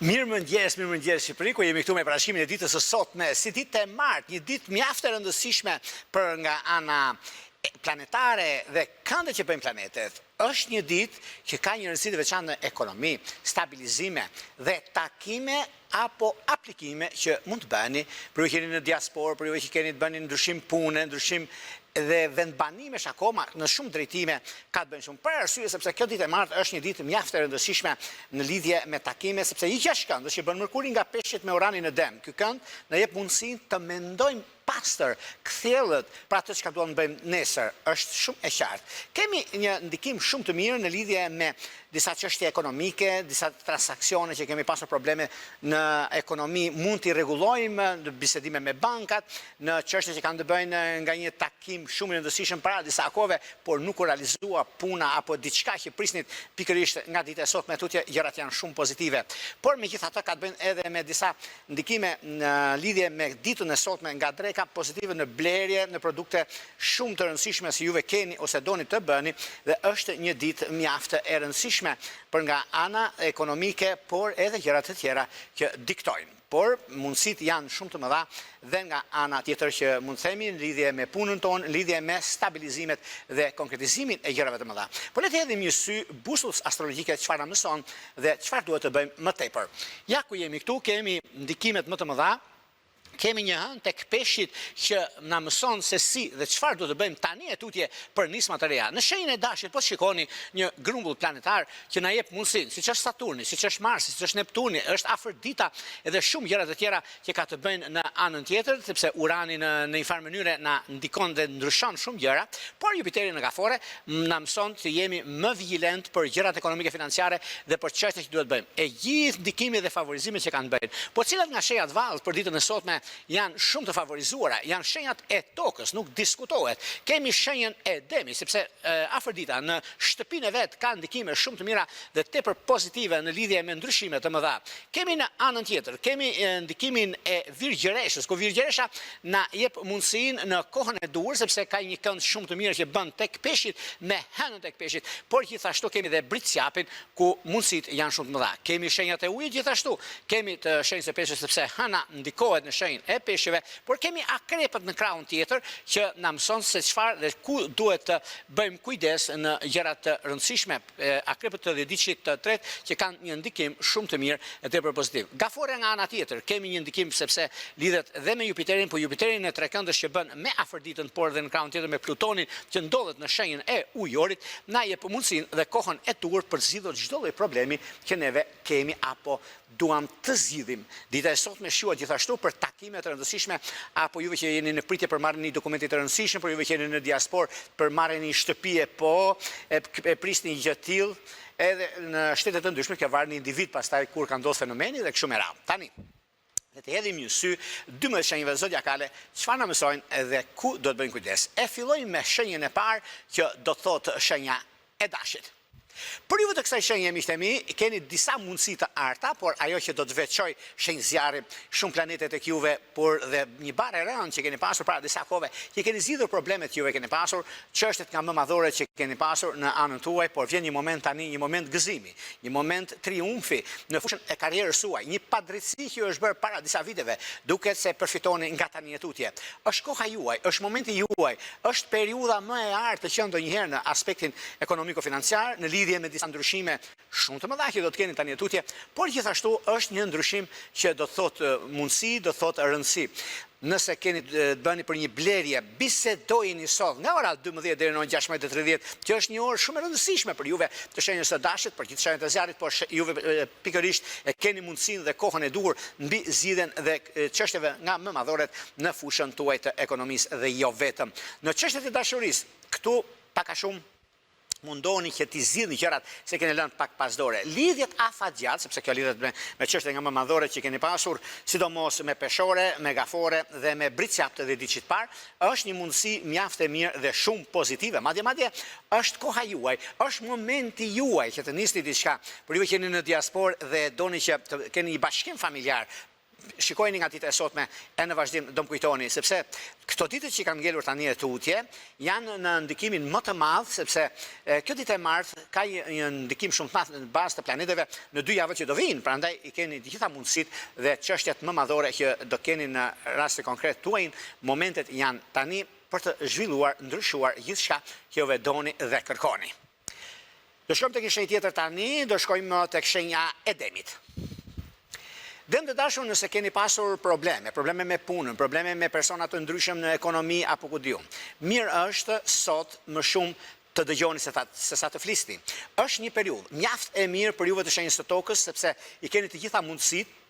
Mirëmëngjes, mirëmëngjes Shqipëri, ku jemi këtu me parashikimin e ditës së sotme, si ditë e martë, një ditë mjaft e rëndësishme për nga ana planetare dhe këndet që bëjnë planetet. Është një ditë që ka një rëndësi të veçantë në ekonomi, stabilizime dhe takime apo aplikime që mund të bëni, për ju që jeni në diasporë, për ju që keni të bëni ndryshim pune, ndryshim dhe vendbanimesh akoma në shumë drejtime ka të bëjnë shumë. Për arsye sepse kjo ditë e martë është një ditë mjaft e rëndësishme në lidhje me takime, sepse i gjashtkëndësh që bën Mërkuri nga Peshqit me Uranin në Dem. Ky kënd na jep mundësinë të mendojmë pastër, kthjellët për atë çka duam të bëjmë nesër, është shumë e qartë. Kemi një ndikim shumë të mirë në lidhje me disa çështje ekonomike, disa transaksione që kemi pasur probleme në ekonomi, mund t'i rregullojmë në bisedime me bankat, në çështje që kanë të bëjnë nga një takim shumë i rëndësishëm para disa kohëve, por nuk u realizua puna apo diçka që prisnit pikërisht nga dita e sotme e tutje, gjërat janë shumë pozitive. Por megjithatë ka të bëjnë edhe me disa Ndikime në lidhje me ditën e sotme nga dreka pozitive në blerje në produkte shumë të rëndësishme si juve keni ose doni të bëni dhe është një ditë mjaft e rëndësishme për nga ana ekonomike por edhe gjëra të tjera që diktojnë. Por mundësitë janë shumë të mëdha dhe nga ana tjetër që mund të themi në lidhje me punën tonë, në lidhje me stabilizimet dhe konkretizimin e gjërave të mëdha. Po le të hedhim një sy busullës astrologjike çfarë na mëson dhe çfarë duhet të bëjmë më tepër. Ja ku jemi këtu, kemi ndikimet më të mëdha, kemi një hënë tek peshqit që na mëson se si dhe çfarë duhet të bëjmë tani e tutje për nisma të reja. Në shenjën e dashit po shikoni një grumbull planetar që na jep mundësinë, siç është Saturni, siç është Marsi, siç është Neptuni, është Afërdita edhe shumë gjëra të tjera që ka të bëjnë në anën tjetër, sepse Urani në në një farë mënyre na ndikon dhe ndryshon shumë gjëra, por Jupiteri në Gaforre na mëson të jemi më vigjilent për gjërat ekonomike financiare dhe për çështjet që duhet të bëjmë. E gjithë ndikimi dhe favorizimet që kanë të bëjnë. Po cilat nga shenjat vallë për ditën e sotme janë shumë të favorizuara? Janë shenjat e tokës, nuk diskutohet. Kemi shenjën e demit, sepse Afërdita në shtëpinë e vet ka ndikime shumë të mira dhe tepër pozitive në lidhje me ndryshime të mëdha. Kemi në anën tjetër, kemi ndikimin e Virgjëreshës, ku Virgjëresha na jep mundësinë në kohën e duhur, sepse ka një kënd shumë të mirë që bën tek peshqit me hënën tek peshqit, por gjithashtu kemi dhe Bricjapin ku mundësitë janë shumë të mëdha. Kemi shenjat e ujit gjithashtu, kemi të shenjës së peshqve sepse hëna ndikohet në shenjën e peshqve, por kemi akrepët në krahun tjetër që na mëson se çfarë dhe ku duhet të bëjmë kujdes në gjëra të rëndësishme. Akrepët të dhjetëditëshit të tretë që kanë një ndikim shumë të mirë e tepër pozitiv. Gaforrja nga ana tjetër, kemi një ndikim sepse lidhet dhe me Jupiterin, po Jupiterin në trekëndësh që bën me Afërditën, por dhe në krahun tjetër me Plutonin që ndodhet në shenjën e Ujorit, na jep mundësinë dhe kohën e duhur për të zgjidhur çdo lloj problemi që neve kemi apo duam të zgjidhim. Dita e sotme shquhet gjithashtu për takime të rëndësishme apo juve që jeni në pritje për marrjen e një dokumenti të rëndësishëm, për juve që jeni në diasporë për marrjen e një shtëpie, po e, e prisni një gjë të tillë edhe në shtete të ndryshme, kjo varet në individ pastaj kur ka ndodhur fenomeni dhe kështu me radhë. Tani, le të hedhim një sy 12 shenjave zodiakale, çfarë na mësojnë dhe ku do të bëjmë kujdes. E fillojmë me shenjën e parë që do të thotë shenja e dashit. Për juve të kësaj shenje miqtë e mi, keni disa mundësi të arta, por ajo që do të veçoj shenjë zjarri, shumë planete tek juve, por dhe një barrë e rëndë që keni pasur para disa kohëve, që keni zgjidhur problemet që juve keni pasur, çështjet nga më madhore që keni pasur në anën tuaj, por vjen një moment tani, një moment gëzimi, një moment triumfi në fushën e karrierës suaj, një padrejtësi që ju është bërë para disa viteve, duket se përfitoni nga tani e tutje. Është koha juaj, është momenti juaj, Është periudha më e artë të qenë ndonjëherë në aspektin ekonomiko-financiar, në lidhje me disa ndryshime shumë të mëdha që do të keni tani e tutje, por gjithashtu është një ndryshim që do të thotë mundësi, do të thotë rëndësi. Nëse keni të bëni për një blerje, bisedojeni sot nga ora 12 deri në orën 16:30, që është një orë shumë e rëndësishme për juve të shenjës së dashit, për gjithë shenjat e zjarrit, por juve pikërisht e keni mundësinë dhe kohën e duhur mbi zgjidhjen dhe çështjeve nga më madhoret në fushën tuaj të ekonomisë dhe jo vetëm. Në çështjet e dashurisë, këtu pak a shumë mundohuni që t'i zgjidhni gjërat se keni lënë pak pas dore. Lidhjet afatgjatë, sepse kjo lidhet me me çështjet nga më madhore që keni pasur, sidomos me peshore, me gafore dhe me bricjap të dhjetëditëshit të parë, është një mundësi mjaft e mirë dhe shumë pozitive. Madje madje është koha juaj, është momenti juaj që të nisni diçka. Për ju që jeni në diasporë dhe doni që të keni një bashkim familjar, Shikojeni nga dita e sotme e në vazhdim do më kujtoni, sepse këto ditët që kanë ngelur tani e tutje janë në ndikimin më të madh, sepse kjo ditë e martë ka një ndikim shumë të madh në bazë të planeteve në dy javët që do vijnë, prandaj i keni të gjitha mundësitë dhe çështjet më madhore që do keni në rastin konkret tuajin, momentet janë tani për të zhvilluar, ndryshuar gjithçka që juve doni dhe kërkoni. Do shkojmë tek një shenjë tjetër tani, do shkojmë tek shenja e Demit. Dem të dashur nëse keni pasur probleme, probleme me punën, probleme me persona të ndryshëm në ekonomi apo ku di unë. Mirë është sot më shumë të dëgjoni se, ta, se sa të flisni. Është një periudhë mjaft e mirë për juve të shenjës së tokës, sepse i keni të gjitha mundësitë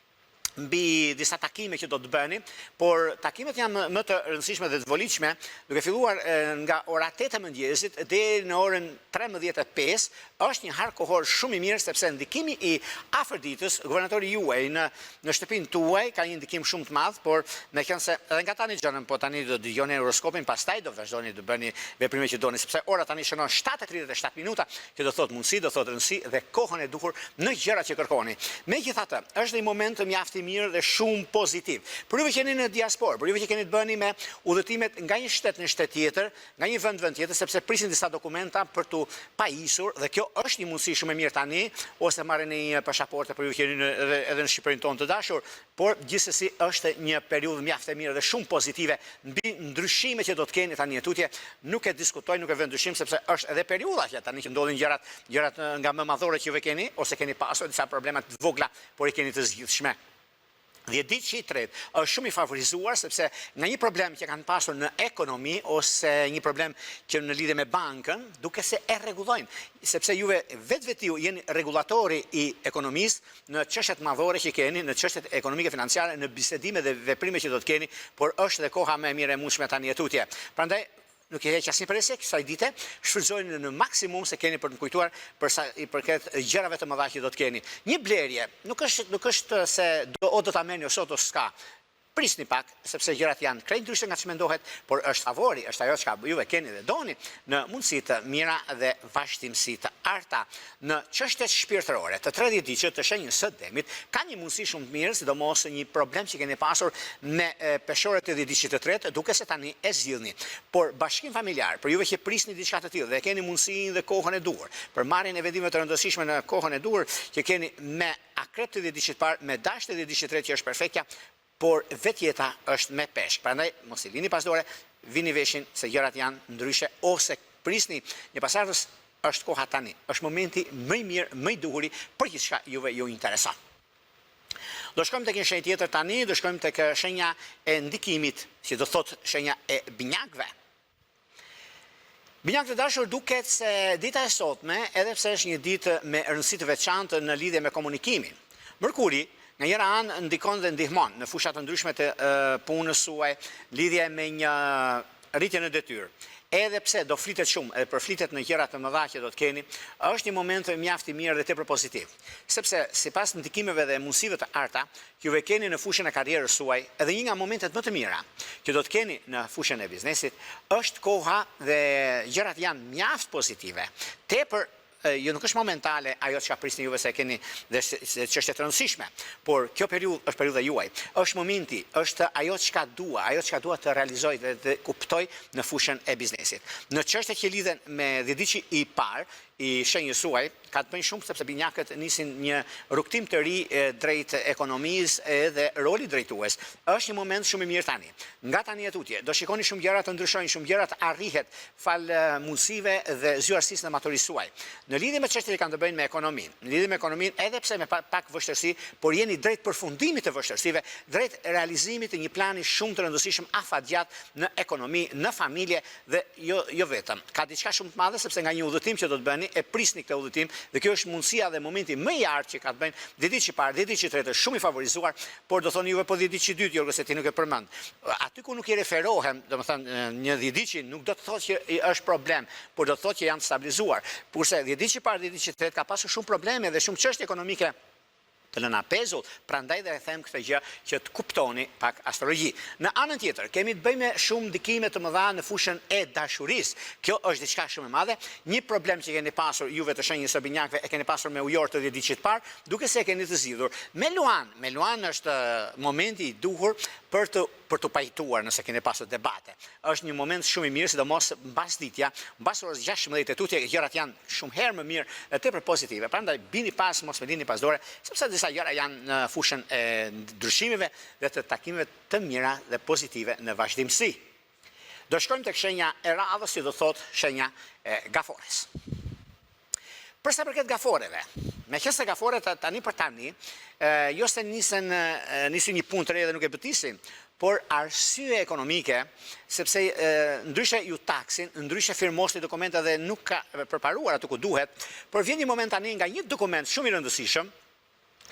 mbi disa takime që do të bëni, por takimet janë më të rëndësishme dhe të volitshme, duke filluar nga ora 8 e mëngjesit deri në orën 13:05, është një hark kohor shumë i mirë sepse ndikimi i Afërditës, guvernatori juaj në në shtëpinë tuaj ka një ndikim shumë të madh, por meqenëse edhe nga tani gjënën, po tani do dëgjoni horoskopin, pastaj do vazhdoni të bëni veprime që doni, sepse ora tani shënon 7:37 minuta, që do thotë mundësi, do thotë rëndësi dhe kohën e duhur në gjërat që kërkoni. Megjithatë, është një moment mjaft i mirë dhe shumë pozitiv. Për juve që jeni në diasporë, për juve që keni të bëni me udhëtimet nga një shtet në shtet tjetër, nga një vend në vend tjetër, sepse prisin disa dokumenta për t'u pajisur dhe kjo është një mundësi shumë e mirë tani, ose marrni një pasaportë për ju që jeni në, edhe, edhe në Shqipërinë tonë të dashur, por gjithsesi është një periudhë mjaft e mirë dhe shumë pozitive mbi ndryshime që do të keni tani e tutje, nuk e diskutoj, nuk e vë në dyshim sepse është edhe periudha që tani që ndodhin gjërat, gjërat nga më madhore që juve keni ose keni pasur disa probleme të vogla, por i keni të zgjidhshme. Dhjetëditëshi i tretë është shumë i favorizuar sepse nga një problem që kanë pasur në ekonomi ose një problem që në lidhje me bankën, duket se e rregullojnë, sepse juve vetvetiu jeni rregullatori i ekonomisë në çështjet madhore që keni, në çështjet ekonomike financiare, në bisedime dhe veprime që do të keni, por është dhe koha më e mirë e mundshme tani e tutje. Prandaj Nuk i heq asnjë presje kësaj dite, shfrytëzojeni në maksimum se keni për të më kujtuar për sa i përket gjërave të mëdha që do të keni. Një blerje, nuk është nuk është se do o do ta merrni o sot o s'ka. Prisni pak, sepse gjërat janë krejt ndryshe nga ç'mendohet, por është favori, është ajo çka juve keni dhe doni në mundësi të mira dhe vazhdimësi të arta. Në çështjet shpirtërore, të tre dhjetëditëshët të shenjës së Demit kanë një mundësi shumë të mirë, sidomos një problem që keni pasur me peshoret e dhjetëditëshit të tretë, duket se tani e zgjidhni. Por bashkim familjar, për juve që prisni diçka të tillë dhe e keni mundësinë dhe kohën e duhur për marrjen e vendimeve të rëndësishme në kohën e duhur që keni me akrep të dhjetëditëshit të parë, me dash të dhjetëditëshit të tretë që është perfektja, Por vetë jeta është me peshk, prandaj mos i lini pas dore, vini veshin se gjërat janë ndryshe ose prisni një pasardhës, është koha tani, është momenti më i mirë, më i duhuri për gjithçka juve ju intereson. Do shkojmë tek një shenjë tjetër tani, do shkojmë tek shenja e ndikimit, që do thotë shenja e binjakëve. Binjakë të dashur, duket se dita e sotme, edhe pse është një ditë me rëndësi të veçantë në lidhje me komunikimin, Mërkuri, nga njëra anë ndikon dhe ndihmon në fusha të ndryshme të punës suaj, lidhje me një rritje në detyrë. Edhe pse do flitet shumë edhe përflitet në gjëra të mëdha që do të keni, është një moment mjaft i mirë dhe tepër pozitiv. Sepse sipas ndikimeve dhe mundësive të arta, që juve keni në fushën e karrierës suaj edhe një nga momentet më të mira që do të keni në fushën e biznesit është koha dhe gjërat janë mjaft pozitive tepër jo nuk është momentale ajo çka prisni juve se e keni dhe se çështje të rëndësishme, por kjo periudhë është periudha juaj. Është momenti, është ajo çka dua, ajo çka dua të realizoj dhe të kuptoj në fushën e biznesit. Në çështjet që lidhen me dhjetëditëshi i parë i shenjës suaj, Ka të bëjnë shumë sepse binjakët nisin një rrugëtim të ri drejt ekonomisë edhe roli drejtues. Është një moment shumë i mirë tani. Nga tani e tutje, do shikoni shumë gjëra të ndryshojnë, shumë gjëra të arrihet falë mundësive dhe zgjuarsisë dhe maturisë suaj. Në lidhje me çështjet që kanë të bëjnë me ekonominë, në lidhje me ekonominë edhe pse me pak vështirësi, por jeni drejt përfundimit të vështirësive, drejt realizimit të një plani shumë të rëndësishëm afatgjatë në ekonomi, në familje Dhe jo jo vetëm. Ka diçka shumë të madhe sepse nga një udhëtim që do të bëni, e prisni këtë udhëtim dhe kjo është mundësia dhe momenti më i artë që ka të bëjnë dhjetëditëshi i parë, dhjetëditëshi i tretë është shumë i favorizuar, por do thoni juve po dhjetëditëshi i dytë Jorgo se ti nuk e përmend. Aty ku nuk i referohem, domethënë një dhjetëditëshi nuk do të thotë që është problem, por do të thotë që janë të stabilizuar. Kurse dhjetëditëshi i parë, dhjetëditëshi i tretë ka pasur shumë probleme dhe shumë çështje ekonomike. Të lëna pezull, prandaj dhe e them këtë gjë që të kuptoni pak astrologji. Në anën tjetër, kemi të bëjmë me shumë ndikime të mëdha në fushën e dashurisë. Kjo është diçka shumë e madhe. Një problem që keni pasur juve të shenjës së binjakëve e keni pasur me ujor të dhjetëditëshit të parë, duket se e keni të zgjidhur. Me Luan, me Luan është momenti i duhur për të për t'u pajtuar nëse keni pasur debate. Është një moment shumë i mirë, sidomos mbasditja, mbas orës 16 e tutje, gjërat janë shumë herë më mirë dhe tepër pozitive. Prandaj bini pas, mos me lini pas dore, sepse disa gjëra janë në fushën e ndryshimeve dhe të takimeve të mira dhe pozitive në vazhdimësi. Do shkojmë tek shenja e radhës që do thotë shenja e gafores. Për sa përket gaforeve, meqenëse gaforet tani për tani, jo se nisen, nisin një punë të re dhe nuk e bëtisin, por arsye ekonomike, sepse ndryshe ju taksin, ndryshe firmosni dokumente dhe nuk ka përparuar aty ku duhet, por vjen një moment tani nga një dokument shumë i rëndësishëm,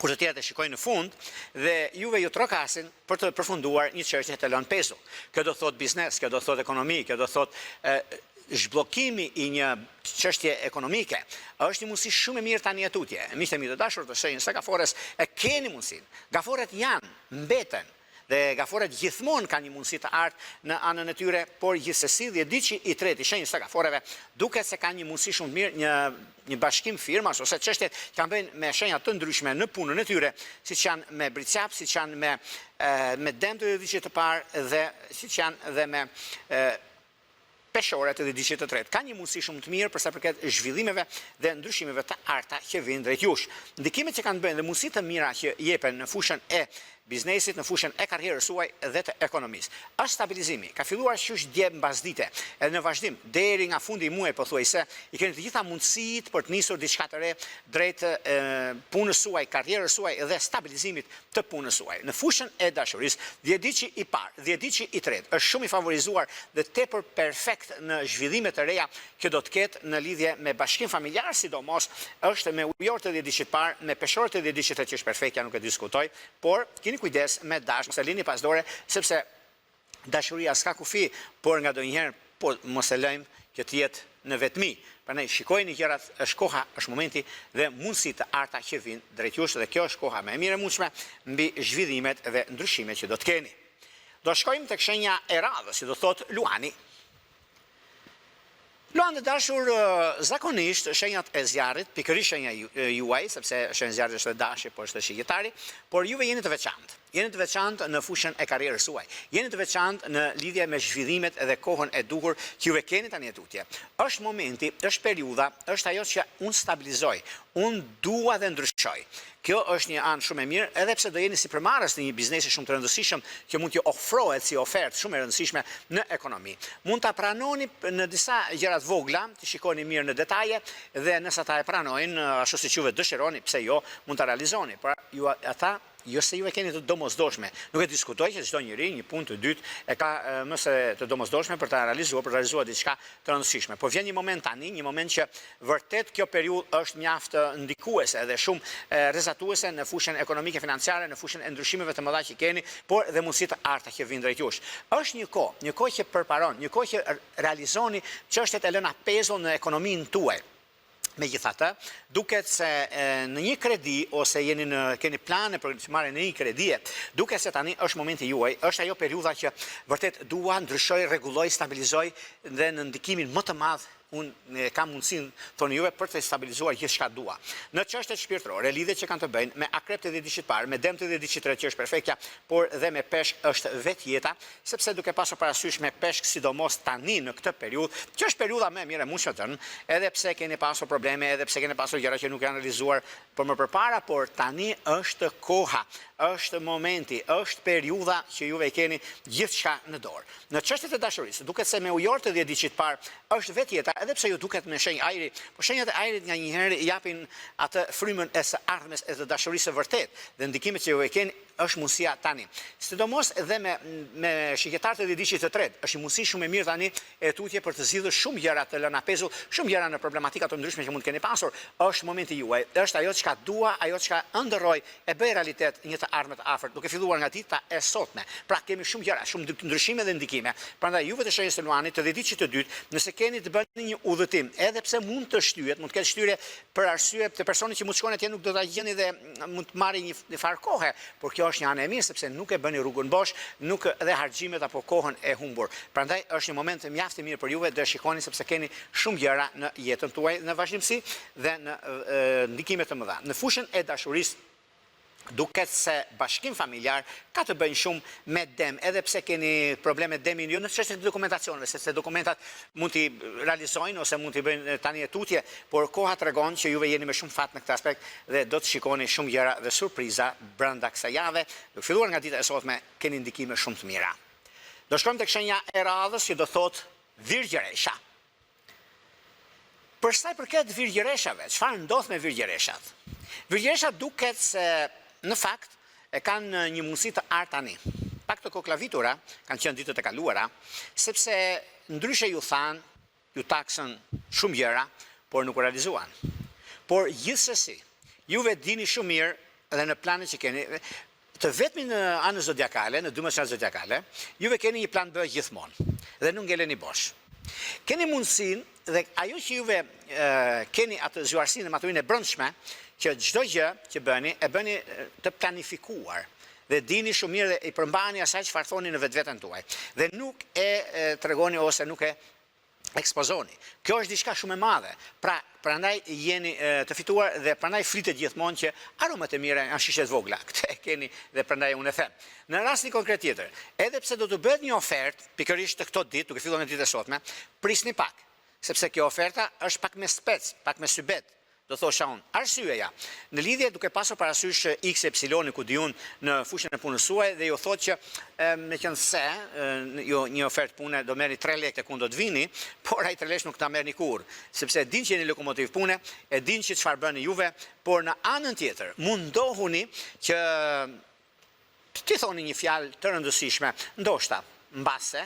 kur të tjerat e shikojnë në fund dhe juve ju trokasin për të përfunduar një çështje të lënë pezull. Kjo do thotë biznes, kjo do thotë ekonomi, kjo do thotë zhbllokimi i një çështje ekonomike. Është një mundësi shumë e mirë tani e tutje. Miqtë e mi të dashur të shenjës së gafores e keni mundësinë. Gaforet janë, mbeten dhe gaforet gjithmonë kanë një mundësi të artë në anën e tyre, por gjithsesi dhjetëditëshi i tretë i shenjës së gaforeve duket se ka një mundësi shumë të mirë, një një bashkim firmash ose çështje që kanë bëjnë me shenja të ndryshme në punën e tyre, siç janë me bricjap, siç janë me me dem të dhjetëditëshit të parë dhe siç janë dhe me peshore të dhjetëditëshit të tretë. Ka një mundësi shumë të mirë për sa përket zhvillimeve dhe ndryshimeve të arta që vijnë drejt jush. Ndikimet që kanë të bëjnë dhe mundësi të mira që jepen në fushën e biznesit, në fushën e karrierës suaj dhe të ekonomisë. Është stabilizimi, ka filluar qysh dje mbasdite, edhe në vazhdim, deri nga fundi i muajit pothuajse, i keni të gjitha mundësitë për të nisur diçka të re drejt punës suaj, karrierës suaj dhe stabilizimit të punës suaj. Në fushën e dashurisë, dhjetëditëshi i parë, dhjetëditëshi i tretë është shumë i favorizuar dhe tepër perfekt në zhvillime të reja që do të ketë në lidhje me bashkim familjar, sidomos është me ujor të dhjetëditëshit të parë, me peshor të dhjetëditëshit të tretë që është perfekt, ja nuk e diskutoj, por kini kujdes me dash, mos e lini pas dore, sepse dashuria s'ka kufi, por nganjëherë po mos e lëjmë që të jetë në vetmi. Prandaj shikojini gjërat, është koha, është momenti dhe mundësi të arta që vijnë drejt jush dhe kjo është koha më e mirë e mundshme mbi zhvillimet dhe ndryshimet që do të keni. Do shkojmë tek shenja e radhës, që do thotë Luani. Luan të dashur, zakonisht shenjat e zjarrit, pikërisht shenja juaj, sepse shenjë zjarrit është dhe dashi, por është dhe shigjetari, por juve jeni të veçantë. Jeni të veçantë në fushën e karrierës suaj. Jeni të veçantë në lidhje me zhvillimet dhe kohën e duhur që juve keni tani e tutje. Është momenti, është periudha, është ajo që unë stabilizoj, unë dua dhe ndryshoj. Kjo është një anë shumë e mirë, edhe pse do jeni sipërmarrës në një biznesi shumë të rëndësishëm që mund t'ju ofrohet si ofertë shumë e rëndësishme në ekonomi. Mund ta pranoni në disa gjëra të vogla, të shikoni mirë në detaje dhe nëse ata e pranojnë ashtu siç juve dëshironi, pse jo, mund ta realizoni. Por ju ata jo se ju e keni të domosdoshme. Nuk e diskutoj që çdo njeri një punë të dytë e ka më se të domosdoshme për ta realizuar, për të realizuar diçka të rëndësishme. Po vjen një moment tani, një moment që vërtet kjo periudhë është mjaft ndikuese dhe shumë rrezatuese në fushën ekonomike financiare, në fushën e ndryshimeve të mëdha që keni, por dhe mundësi të arta që vijnë drejt jush. Është një kohë, një kohë që përparon, një kohë që realizoni çështjet e lëna pezull në ekonominë tuaj. Megjithatë, duket se në një kredi ose jeni në keni plane për marrjen e një kredie, duket se tani është momenti juaj, është ajo periudha që vërtet dua, ndryshoj, rregulloj, stabilizoj dhe në ndikimin më të madh unë kam mundësinë, thoni juve, për të stabilizuar gjithçka dua. Në çështjet shpirtërore, lidhjet që kanë të bëjnë me akrep të dhjetëditëshit të parë, me dem të dhjetëditëshit të tretë që është perfektja, por dhe me peshk është vetë jeta, sepse duke pasur parasysh me peshk sidomos tani në këtë periudhë, që është periudha më e mirë e mundshme të thënë, edhe pse keni pasur probleme, edhe pse keni pasur gjëra që nuk janë realizuar për më përpara, por tani është koha, është momenti, është periudha që juve keni gjithçka në dorë. Në çështjet e dashurisë, duket se me ujor të dhjetëditëshit të parë është vetë jeta, edhe pse ju duket me shenjë ajri, por shenjat e ajrit nganjëherë japin atë frymën e së ardhmes e të dashurisë së vërtetë dhe ndikimet që ju e keni është mundësia tani. Sidomos dhe me me shigjetarët e dhjetëditëshit të tretë, është një mundësi shumë e mirë tani e tutje për të zgjidhur shumë gjëra të lëna pezull, shumë gjëra në problematika të ndryshme që mund të keni pasur. Është momenti juaj, është ajo çka dua, ajo çka ëndërroj, e bëj realitet një të ardhme të afërt, duke filluar nga dita e sotme. Pra kemi shumë gjëra, shumë ndryshime dhe ndikime. Prandaj juve të shenjës së Luanit, të dhjetëditëshit të dytë, nëse keni të bëni keni një udhëtim, edhe pse mund të shtyhet, mund të ketë shtyrje për arsye të personit që mund të shkoni atje nuk do ta gjeni dhe mund të marrë një një farë kohe, por kjo është një anë e mirë sepse nuk e bëni rrugën bosh, nuk dhe harxhimet apo kohën e humbur. Prandaj është një moment mjaft i mirë për juve, do e shikoni sepse keni shumë gjëra në jetën tuaj në vazhdimësi dhe në ndikime të mëdha. Në fushën e dashurisë duket se bashkim familjar ka të bëjnë shumë me dem, edhe pse keni probleme demin jo në çështje të dokumentacioneve, sepse dokumentat mund t'i realizojnë ose mund t'i bëjnë tani e tutje, por koha tregon që juve jeni me shumë fat në këtë aspekt dhe do të shikoni shumë gjëra dhe surpriza brenda kësaj jave, duke filluar nga dita e sotme keni ndikime shumë të mira. Do shkojmë tek shenja e radhës që do thotë Virgjëresha. Për sa i përket virgjëreshave, çfarë ndodh me virgjëreshat? Virgjëreshat duket se në fakt e kanë një mundësi të artë tani. Pak të koklavitura kanë qenë ditët e kaluara, sepse ndryshe ju thanë, ju taksën shumë gjëra, por nuk u realizuan. Por gjithsesi, juve dini shumë mirë dhe në planet që keni, të vetmin në anën zodiakale, në 12 shenjat zodiakale, juve keni një plan B gjithmonë dhe nuk ngeleni bosh. Keni mundësinë dhe ajo që juve keni atë zgjuarsinë dhe maturinë e brendshme, që çdo gjë që bëni e bëni të planifikuar dhe dini shumë mirë dhe i përmbaheni asaj çfarë thoni në vetveten tuaj dhe nuk e tregoni ose nuk e ekspozoni. Kjo është diçka shumë e madhe. Pra, prandaj jeni të fituar dhe prandaj flitet gjithmonë që aromat e mira janë shishe të vogla. Këtë e keni dhe prandaj unë e them. Në rastin konkret tjetër, edhe pse do të bëhet një ofertë, pikërisht të këto ditë, duke filluar nga ditët e sotme, prisni pak, sepse kjo oferta është pak me spec, pak me sybet, Do thosha unë. Arsyeja, në lidhje duke pasur parasysh X e Y ku di unë në fushën e punës suaj dhe ju thotë që meqenëse ju një ofertë pune do merrni 3 lekë tek unë do të vini, por ai 3 lekë nuk ta merrni kurrë, sepse e dinë që jeni lokomotivë pune, e dinë që çfarë bëni juve, por në anën tjetër mundohuni që T'i thoni një fjalë të rëndësishme, ndoshta, mbase,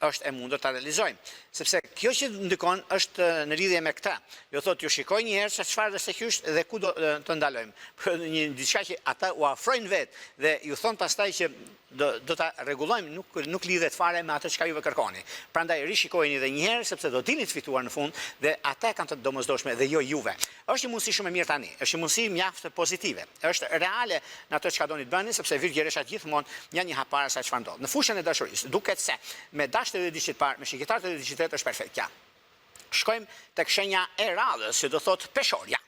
është e mundur ta realizojmë. Sepse kjo që ndikon është në lidhje me këtë. Ju thotë, ju shikoj një herë se çfarë dhe se qysh dhe ku do të ndalojmë. Për një diçka që ata u afrojnë vetë dhe ju thonë pastaj që do do ta rregullojmë, nuk nuk lidhet fare me atë çka juve kërkoni. Prandaj rishikojeni edhe një herë sepse do dilni të fituar në fund dhe ata e kanë të domosdoshme dhe jo juve. Është një mundësi shumë e mirë tani, është një mundësi mjaft pozitive, është reale në atë çka doni të bëni, sepse Virgjëreshat gjithmonë janë një hap para asaj çfarë ndodh. Në fushën e dashurisë, duket se me dash të dhjetëditëshit të parë, me shigjetar të dhjetëditëshit të tretë është perfektja. Shkojmë tek shenja e radhës, që do thotë Peshorja.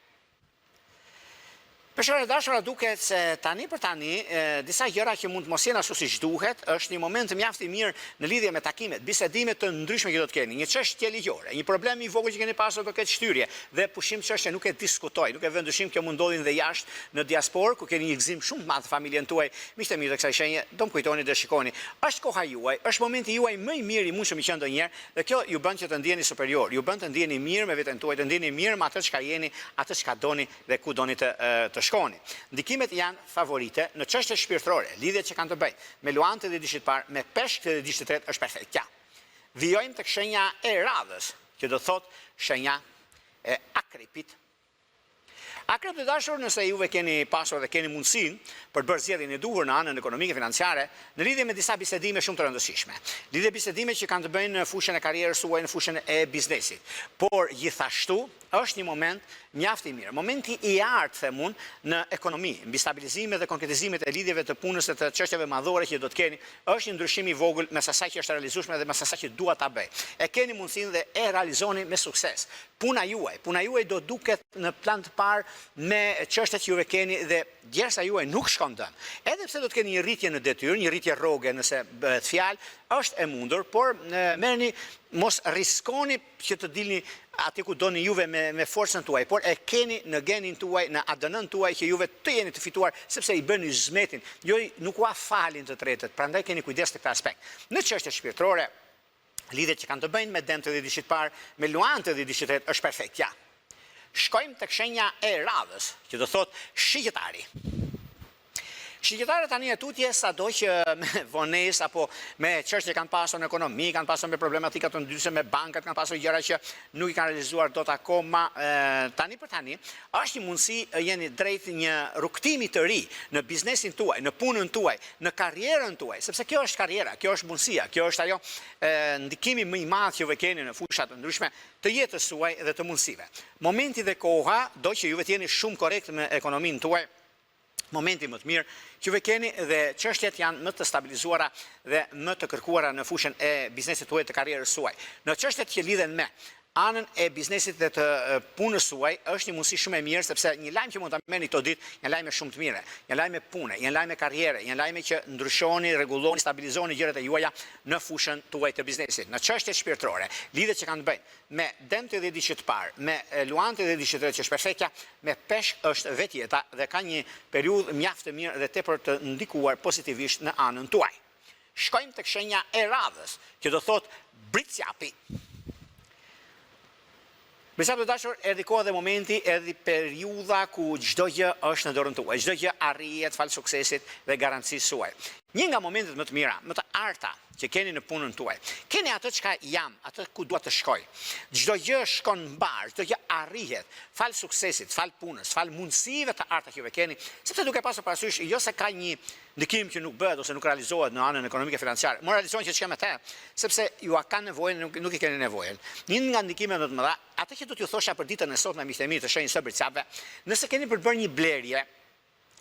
Peshore e dashura duket se tani për tani disa gjëra që mund të mos jenë ashtu siç duhet, është një moment mjaft i mirë në lidhje me takimet, bisedime të ndryshme që do të keni, një çështje ligjore, një problem i vogël që keni pasur do ketë shtyrje dhe pushim çështje nuk e diskutoj, nuk e vë në dyshim kjo mund ndodhin dhe jashtë në diasporë ku keni një gëzim shumë të madh në familjen tuaj, miqtë e mi të kësaj shenje, do më kujtoni dhe shikoni. Është koha juaj, është momenti juaj më i mirë i mundshëm i qenë ndonjëherë dhe kjo ju bën që të ndiheni superior, ju bën të ndiheni mirë me veten tuaj, të ndiheni mirë me atë çka jeni, atë çka doni dhe ku doni të të shkoni. Ndikimet janë favorite në çështje shpirtërore, lidhjet që kanë të bëjnë me Luan të dhjetëditëshit të parë, me Peshk të dhjetëditëshit të tretë është perfektja. Vijojmë tek shenja e radhës, që do thotë shenja e Akrepit. Akrep të dashur, nëse juve keni pasur dhe keni mundësinë për të bërë zgjedhjen e duhur në anën ekonomike financiare, në lidhje me disa bisedime shumë të rëndësishme. Lidhje bisedime që kanë të bëjnë në fushën e karrierës suaj, në fushën e biznesit. Por gjithashtu është një moment mjaft i mirë. Momenti i artë, them unë, në ekonomi, mbi stabilizimet dhe konkretizimet e lidhjeve të punës e të çështjeve madhore që do të keni, është një ndryshim i vogël mes asaj që është e realizueshme dhe mes asaj që dua ta bëj. E keni mundësinë dhe e realizoni me sukses. Puna juaj, puna juaj do duket në plan të parë me çështjet që juve keni dhe djersa juaj nuk shkon dëm. Edhe pse do të keni një rritje në detyrë, një rritje rroge nëse bëhet fjalë, është e mundur, por merrni mos riskoni që të dilni aty ku doni juve me me forcën tuaj, por e keni në genin tuaj, në ADN-n tuaj që juve të jeni të fituar, sepse i bëni hyzmetin, jo nuk ua falin të tretët, prandaj keni kujdes në këtë aspekt. Në çështjet shpirtërore, lidhjet që kanë të bëjnë me dem të dhjetëditëshit të parë, me luan të dhjetëditëshit të tretë është perfektja. Shkojmë tek shenja e radhës, që do thotë shigjetari. Shigjetarët tani e tutje sado që me vonesë apo me çështje kanë pasur në ekonomi, kanë pasur me problematika të ndryshme me bankat, kanë pasur gjëra që nuk i kanë realizuar dot akoma tani për tani, është një mundësi jeni drejt një rrugëtimi të ri në biznesin tuaj, në punën tuaj, në karrierën tuaj, sepse kjo është karriera, kjo është mundësia, kjo është ajo ndikimi më i madh që juve keni në fusha të ndryshme të jetës suaj dhe të mundësive. Momenti dhe koha do që juve të jeni shumë korrekt me ekonominë tuaj, momenti më të mirë që juve keni dhe çështjet janë më të stabilizuara dhe më të kërkuara në fushën e biznesit tuaj të karrierës suaj. Në çështjet që lidhen me anën e biznesit dhe të punës suaj është një mundësi shumë e mirë sepse një lajm që mund ta merrni këto ditë janë lajme shumë të mira, janë lajme pune, janë lajme karriere, janë lajme që ndryshoni, rregulloni, stabilizoni gjërat e juaja në fushën tuaj të biznesit. Në çështjet shpirtërore, lidhjet që kanë të bëjnë me dem të dhjetëditëshit të parë, me luan të dhjetëditëshit të tretë që është perfektja, me peshq është vetë jeta dhe ka një periudhë mjaft të mirë dhe tepër të ndikuar pozitivisht në anën tuaj. Shkojmë tek shenja e radhës, që do thotë Bricjapi. Bricjap të dashur, erdhi koha dhe momenti, erdhi periudha ku çdo gjë është në dorën tuaj, çdo gjë arrihet falë suksesit dhe garancisë suaj. Një nga momentet më të mira, më të arta që keni në punën tuaj. Keni atë çka jam, atë ku dua të shkoj. Çdo gjë shkon mbarë, çdo gjë arrihet falë suksesit, falë punës, falë mundësive të arta që juve keni, sepse duke pasur parasysh jo se ka një ndikim që nuk bëhet ose nuk realizohet në anën ekonomike financiare, më realizohen që çka me te, sepse jua kanë nevojën, nuk, nuk i keni nevojën. Një nga ndikimet më të mëdha, atë që do t'ju thosha për ditën e sotme miqtë e mi të shenjës së Bricjapëve, nëse keni për të bërë një blerje,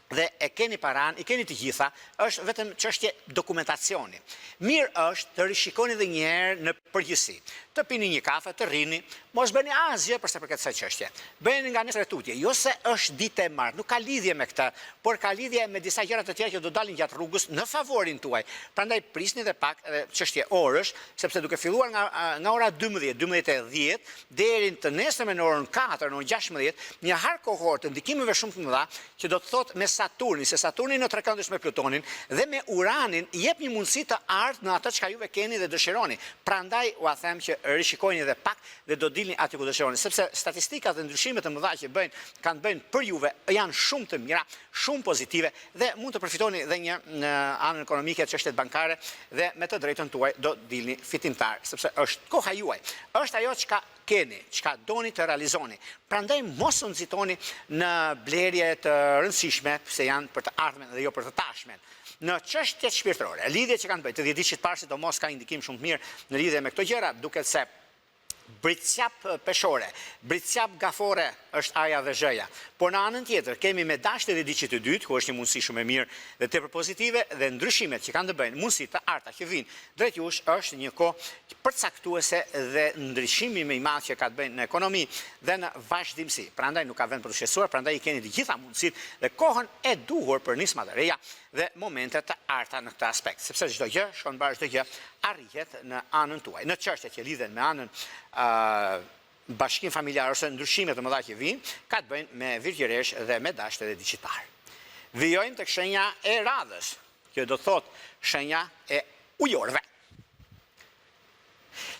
dhe e keni paranë, i keni të gjitha, është vetëm çështje dokumentacioni. Mirë është të rishikoni edhe një herë në përgjithësi. Të pini një kafe, të rrini, mos bëni asgjë për sa i përket kësaj çështje. Bëjeni nga nesër e tutje, jo se është ditë e martë, nuk ka lidhje me këtë, por ka lidhje me disa gjëra të tjera që do dalin gjatë rrugës në favorin tuaj. Prandaj prisni edhe pak edhe çështje orësh, sepse duke filluar nga nga ora 12, 12:10 deri të nesërmen në orën 4, në orën 16, një hark kohor të ndikimeve shumë të mëdha, që do të thotë me Saturnin, se Saturni në trekëndësh me Plutonin dhe me Uranin jep një mundësi të artë në atë çka juve keni dhe dëshironi. Prandaj ua them që rishikojeni edhe pak dhe do dilni aty ku dëshironi, sepse statistikat dhe ndryshimet e mëdha që bëjnë kanë të bëjnë për juve janë shumë të mira, shumë pozitive dhe mund të përfitoni dhe një në anën ekonomike, çështjet bankare dhe me të drejtën tuaj do dilni fitimtar, sepse është koha juaj. Është ajo çka keni, çka doni të realizoni. Prandaj mos u nxitoni në blerje të rëndësishme, se janë për të ardhmen dhe jo për të tashmen. Në çështjet shpirtërore, lidhjet që kanë të bëjnë, të dhjetëditëshit të parë sidomos ka ndikim shumë të mirë në lidhje me këto gjëra, duket se Bricjap peshore, bricjap gaforre është A-ja dhe Zh-ja. Por në anën tjetër kemi me dash të dhjetëditëshit të dytë, ku është një mundësi shumë e mirë dhe tepër pozitive dhe ndryshimet që kanë të bëjnë mundësi të arta që vijnë drejt jush është një kohë përcaktuese dhe ndryshimi më i madh që ka të bëjë në ekonomi dhe në vazhdimësi. Prandaj nuk ka vend për t'u shqetësuar, prandaj i keni të gjitha mundësitë dhe kohën e duhur për nisma të reja dhe momente të arta në këtë aspekt, sepse çdo gjë shkon mbarë, çdo gjë arrihet në anën tuaj. Në çështjet që lidhen me anën bashkim familjar ose ndryshime të mëdha që vijnë, ka të bëjnë me Virgjëreshë dhe me dash të dhjetëditëshit të parë. Vijojmë tek shenja e radhës, që do të thotë shenja e ujorëve.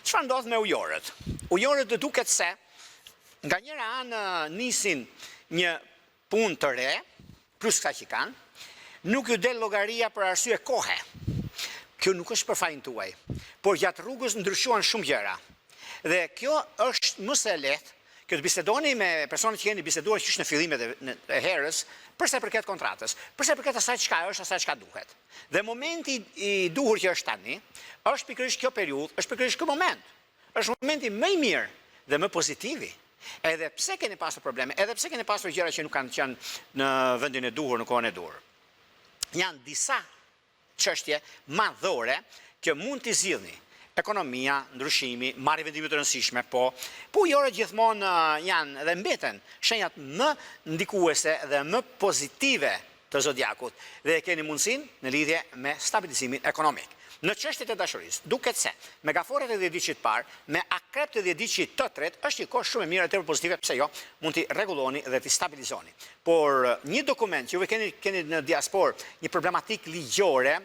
Çfarë ndodh me ujorët? Ujorët duket se nga njëra anë nisin një punë të re, plus kësaj që kanë, nuk ju del llogaria për arsye kohe. Kjo nuk është për fajin tuaj, por gjatë rrugës ndryshuan shumë gjëra. Dhe kjo është më se e lehtë, që të bisedoni me personat që keni biseduar qysh në fillimet e herës, për sa i përket kontratës, për sa i përket asaj çka është, asaj çka duhet. Dhe momenti i duhur që është tani, është pikërisht kjo periudhë, është pikërisht ky moment. Është momenti më i mirë dhe më pozitivi. Edhe pse keni pasur probleme, edhe pse keni pasur gjëra që nuk kanë qenë në vendin e duhur, në kohën e duhur. Janë disa çështje madhore që mund t'i zgjidhni. Ekonomia, ndryshimi, marrje vendime të rëndësishme, po, po ujorët gjithmonë janë dhe mbeten shenjat më ndikuese dhe më pozitive të zodiakut dhe e keni mundësinë në lidhje me stabilizimin ekonomik. Në çështjet e dashurisë, duket se me gaforret e dhjetëditëshit të parë, me akrep të dhjetëditëshit të tretë është një kohë shumë e mirë e tepër pozitive, pse jo, mund t'i rregulloni dhe t'i stabilizoni. Por një dokument që juve keni keni në diasporë, një problematikë ligjore,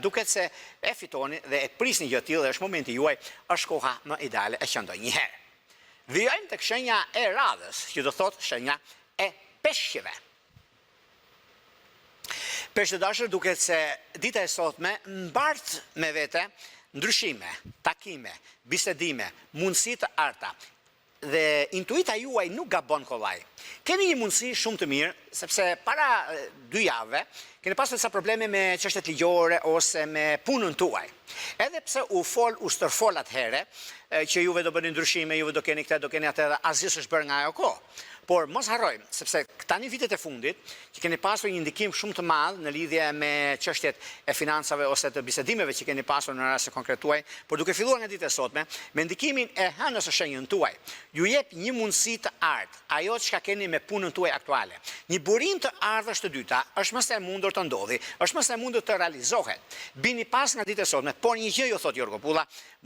duket se e fitoni dhe e prisni gjë të tillë dhe është momenti juaj, është koha më ideale e që ndonjëherë. Vijojmë tek shenja e radhës, që do thotë shenja e peshqve. Peshq të dashur, duket se dita e sotme mbart me vete ndryshime, takime, bisedime, mundësi të arta. Dhe intuita juaj nuk gabon kollaj. Keni një mundësi shumë të mirë, sepse para dy javëve keni pasur disa probleme me çështjet ligjore ose me punën tuaj. Edhe pse u fol, u stërfol atëherë, që juve do bëni ndryshime, juve do keni këtë, do keni atë dhe asgjë s'është bërë nga ajo kohë. Por mos harrojmë, sepse tani vitet e fundit, që keni pasur një ndikim shumë të madh në lidhje me çështjet e financave ose të bisedimeve që keni pasur në rastin konkret tuaj, por duke filluar nga dita e sotme, me ndikimin e hënës në shenjën tuaj, ju jep një mundësi të artë, ajo çka keni me punën tuaj aktuale. Një burim të ardhurash të dyta është më se e mundur të ndodhi, është më se e mundur të realizohet. Bini pas nga dita e sotme, por një gjë ju thotë Jorgo Pulla,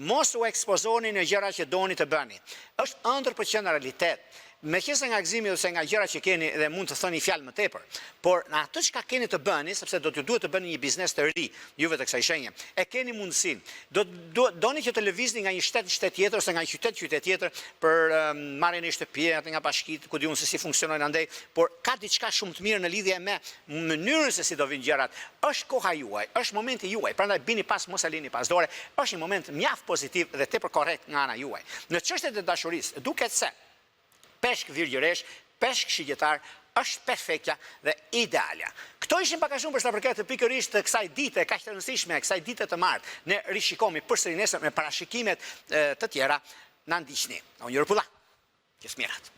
mos u ekspozoni në gjëra që doni të bëni. Është ëndërr për të qenë realitet. Meqenëse nga gëzimi ose nga gjërat që keni dhe mund të thoni një fjalë më tepër, por në atë çka keni të bëni, sepse do t'ju duhet të bëni një biznes të ri, juve të kësaj shenje, e keni mundësinë. Do doni që të lëvizni nga një shtet në shtet tjetër ose nga një qytet në qytet tjetër për marrjen e një shtëpie atë nga bashkitë, ku di unë se si funksionojnë andej, por ka diçka shumë të mirë në lidhje me mënyrën se si do vijnë gjërat. Është koha juaj, është momenti juaj, prandaj bini pas, mos e lini pas dore. Është një moment mjaft pozitiv dhe tepër korrekt nga ana juaj. Në çështjet e dashurisë, duket se Peshk Virgjëreshë, Peshk Shigjetar është perfektja dhe idealja. Këto ishin pak a shumë për sa përket pikërisht kësaj dite kaq të rëndësishme, kësaj dite të martë. Ne rishikohemi përsëri nesër me parashikimet të tjera. Na ndiqni. Unë Jorgo Pulla. Gjithë të mirat.